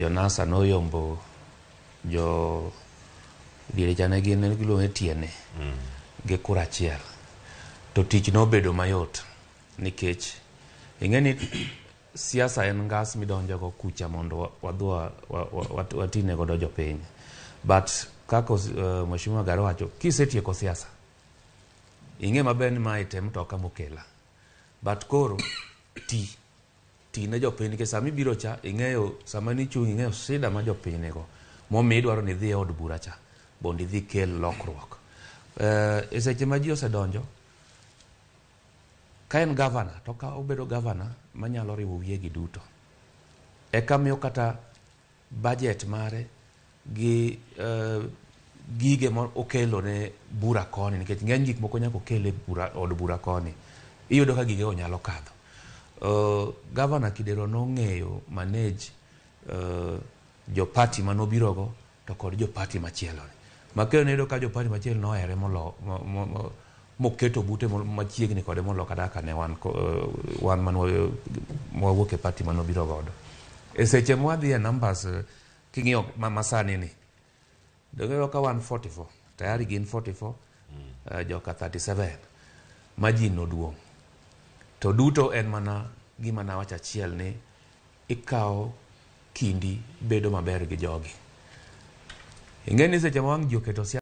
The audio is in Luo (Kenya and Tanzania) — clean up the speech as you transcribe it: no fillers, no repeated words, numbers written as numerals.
Jo-NASA noyombo jo diere cha ne gin giluonge tiene gi kura achiel. To tich nobedo mayot nikech ing'e ni siasa en ngas midonjogo kucha mondo wadhi watine godo jopiny. But kaka Mheshimiwa Gare owacho, kisetieko siasa, ing'e maber ni mae te mtoka mokela. But koro ti ti ne jopiny nikech sama ibiro cha ing'eyo sama nichung' ing'eyo shida ma jopiny nigo momiyo idwaro ni idhi e od bura cha mondo idhi ikel lokruok. E seche ma ji osedonjo ka en gavana to ka obedo gavana manyalo riwo wiyegi duto eka miyo kata budget mare gi gige ma okelo ne bura koni nikech ng'eny gik moko nyaka okel e bura, od bura koni iyudo ka gigego nyalo kadho. Gavana Kidero nong'eyo manage jo party manobirogo to kod jo party machielo ni. Makelo niyudo ka jo party machielo nohere molo moketo bute machiegni kode molo kata kaka ne wan, wan mane wawuok e party manobiro godo. E seche mwadhi e numbers king'iyo masani ni donge iyudo ka wan 44 tayari gin 44 joka 37 ma ji noduong'. To duto en mana gima nawacho achiel ni ikawo kindi bedo maber gi jogi. Ing'e ni seche ma wang' ji oketo siasa